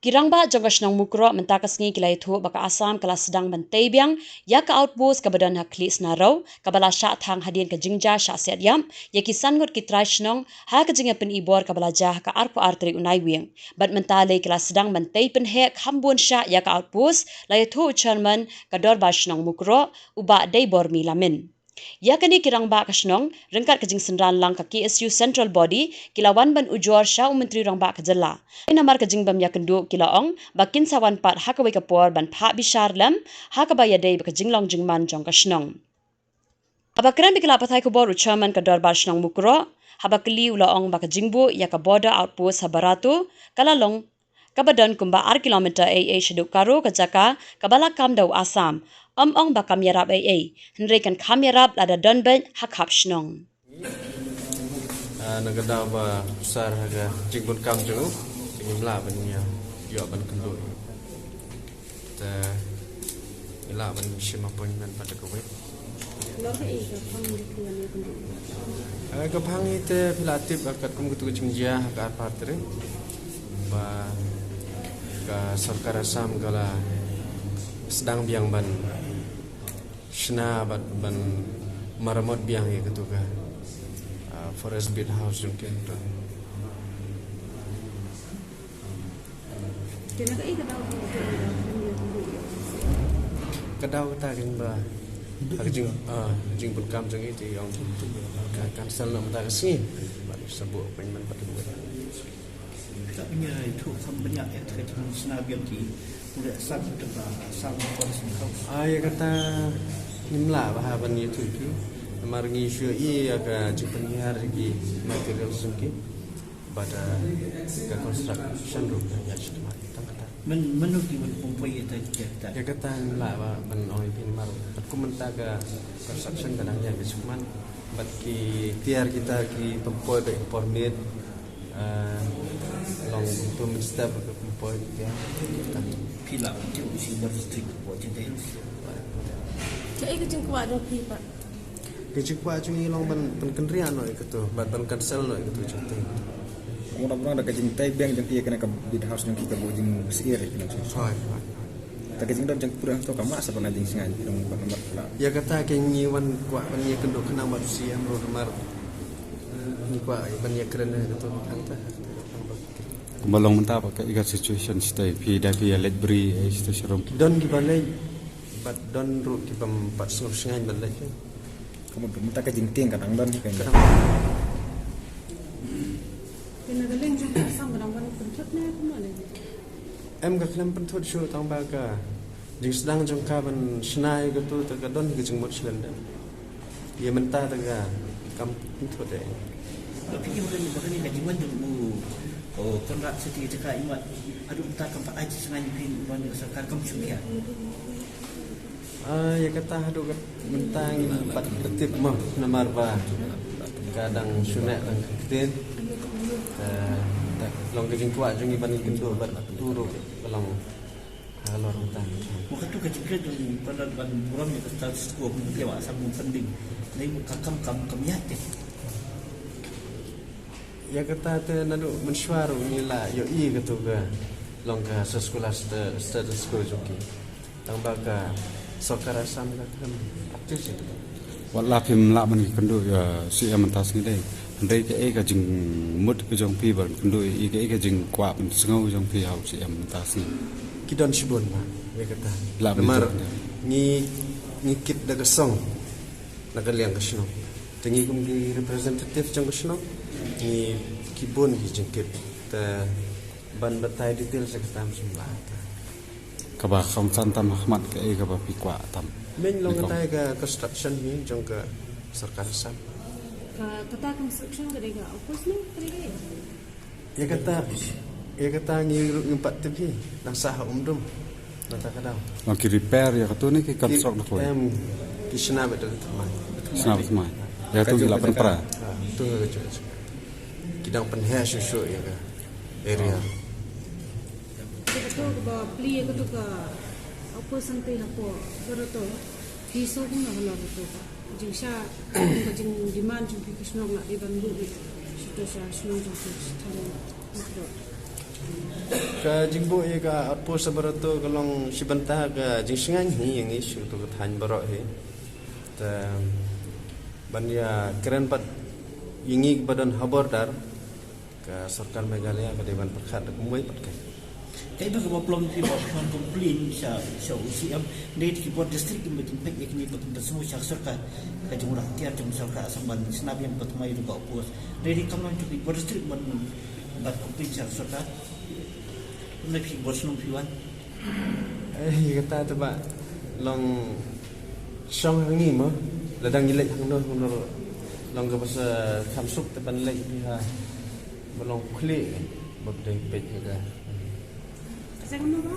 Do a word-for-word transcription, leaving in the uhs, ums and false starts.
Ki rangbah jong ka shnong Mukroh mynta ka sngi ki la ïathuh ba ka Assam ka la sdang ban tei biang ïa ka outpost kaba don ha Khlieh Snarew, kaba la shah thang hadien ka jingjia shah siat ïap ïa ki san ngut ki trai shnong ha ka jingïapynibor kaba la jia ha ka arphew ar tarik u Naiwieng. Bad mynta lei ki la sdang ban tei pynheh kham bun shah ïa ka outpost, la ïathuh u chairman ka dorbar shnong Mukroh, u Bah Deibormi Lamin. Ïa kane ki rangbah ka shnong, ryngkat ka jingsynran lang ka K S U Central Body, ki la wan ban ujor sha u Myntri Rangbah ka jylla. Namar ka jingbym ïakynduh, ki la ong ba kin sa wan pat ha kawei ka por ban phah bishar lem ha kaba ïadei bad ka jinglong jingman jong ka shnong. Haba kren bad ki lad pathai khubor u chairman ka dorbar shnong Mukroh, haba kylli u la ong ba ka jingbuh ïa ka border outpost ha Barato ka la long kaba don kumba ar kilometer ei ei shaduh Garo, ka jaka kaba la kam da u Assam. Ym ong ba kam ïarap ei ei, hynrei kan kham ïarap lada don beit ha khap shnong. Ah, na ka daw ba u sar ha ka jingbun kam jong u, ngim lah ban ïa ïoh ban kynduh. Te ngi lah ban shim appointment pat da kawei. Lor ka ei ka phang di kuan ïa kynduh. Eh, ka phang ite phi la tip ba katkum katu ka jingjia ha ka arphew ar tarik ba ka sorkar Assam ka la sdang biang ban shna bad ban maramot biang ïa katu ka, ah, forest beat house jong ki. Ka daw kata ka jing ba, ka jing, ah, jingbun kam jong i te ong ka cancel na mynta ka sngi. Bad sa buh appointment bad ka. Ka bynta itu kam bynta ya ka jing sna biang ki. Udah asal kita ba asal forest house. Ah, ïa kata ngim lah ba ha ban ïathuh ki. Namar ngi shu ïohi ïa ka jingpynhiar ki materials jong ki. Bad, ah, ka construction ruh ka ïa shi tang kata. Men, menu ki ban pynpoi ïa ta ïa ta. Ïa kata ngim lah ba ban ong ïa phi namar bad kum mynta ka construction ka dang ïa ka shikman bad ki tiar kita ki pynpoi ba permit, ah, long tu mynstep ka pynpoi tiar. Phi lah ban tip u si bar district ko jin dei. Ka ei ka jingkwah jong phi pat? Ka jingkwah jong ngi long ban, ban kynriah noh ïa katu bad ban cancel noh ïa katu jingtei. Ka mut da ka jingtei biang jong ki ïa kane ka beat house jong ki ka buh jingsyier ïa kane. Hooid, hooid. Ta ka jingdon jong pura to ka mut sa ban jingsngain ki dang ban namar la. Ïa kata ka ngi wan kwah ban ïakynduh khnang bad C M ruh namar ngi kwah ban ïakren ïa katu hangta. Kumba long mynta ba ka ïa ka situation state phi da phi ïa leit bri ïa state sharum. Don kiba leit bad don ruh kibym pat sngewsngew ban leit. Ka mut mynta ka jingtieng ka dang don ka. Ka dang. Kane ka leng jong ka sam ka dang ban pynthut ne kumno leng? Em, ka khlem pynthut shuh tang ba ka jingsdang jong ka ban shna ïa katu te ka don ka jingmut shlem de. Ïa mynta te ka kam pynthut de. Ba phi ïa ba kane ka jingwan jong u, oh, Conrad Seti jaka ïa ma haduh mynta kam pat ai jingsngew ïa phi ban ïa ka sorkar kam shu ïa. Ah, ïa kata haduh kat mynta ngim pat tip mo namar ba ka dang shu neh tang ka ktien. Eh, long ka jingkwah jong ngi ban ïakynduh bad tu ruh ka long halor mynta. Mo katu ka jingkren jong ngi ban, ban burom ïa ka status quo, mo ka ïa wa sam mo pending. Nai mo ka kam kam kam ïa te. Ïa kata te naduh mynshuwa ruh ngi la ïohi katu ka long ka sa sekolah sta-, status quo jong ki. Tang ba ka sorkar Assam ka khlem practice ïa kata. Wat la phim lah ban kynduh ïa C M mynta sngi dei. Hynrei kaei ka jingmut ka jong phi ban kynduh ïa kaei ka jingkwah ban sngew jong phi ha u C M mynta sngi. Ki don shibun ba ïa kata. Lah ban kynduh. Namar ngi, ngi kit da ka song na ka liang ka shnong. Te ngi kum ki representative jong ka shnong ngi ki bun ki jingkit. Te ban batai detail sa ka tam sum la. Kaba kongsan tam ha khmat kaei kaba phi kwah tam. Meiñ long kata ka construction hi jong ka sorkar Assam. Ka, kata construction ka dei ka office ne ka dei ka? Ïa kata, ïa kata ngi ruh ngim pat tip hi, nang sah ha Umdum. Nata ka daw. Nang ki repair ïa katu ne ki construct na kawei. Em, ki shna bad thymmai. Shna bad thymmai. Ïa katu ki la pynpra. Ha, tu ka jaka. Ki dang pynheh shuh shuh ïa ka area. Katu kaba plie katu ka apa santai hapo karato. Ki so kumno halor katu. Jingsha ka jingdemand jong phi ki shnong la dei ban buh ïa. Shuto sha shnong jong phi sha thaw. Ka jingbuh ïa ka outpost Sabarato ka long shi bynta ka jingshngaiñ hi ïa ngi shuh tu ka thaiñ baroh hi. Te ban ïa kren pat ïa ngi ba don ha border, ka sorkar Meghalaya ka dei ban pyrkhat da kumwei pat ka. Kaei ba ka problem phi ba phi wan complain sha sha U C M, dei ki por district ba kin peit ïa kine ba kin pynsngew sha sorkar, ka jong u Rah Tiar jong sorkar Assam ban shna biang ba thymmai ruh ka outpost. Dei dei kam long ki por district ban ban complain sha sorkar. Kumne phi bor shnong phi wan. Eh, ïa kata te ba long shong ha ngi mo. Lada ngi leit hangno hangno long kaba sa kham suk te ban leit phi ha. Ba long khlieh ba dei peit ïa ka. Jang no ba?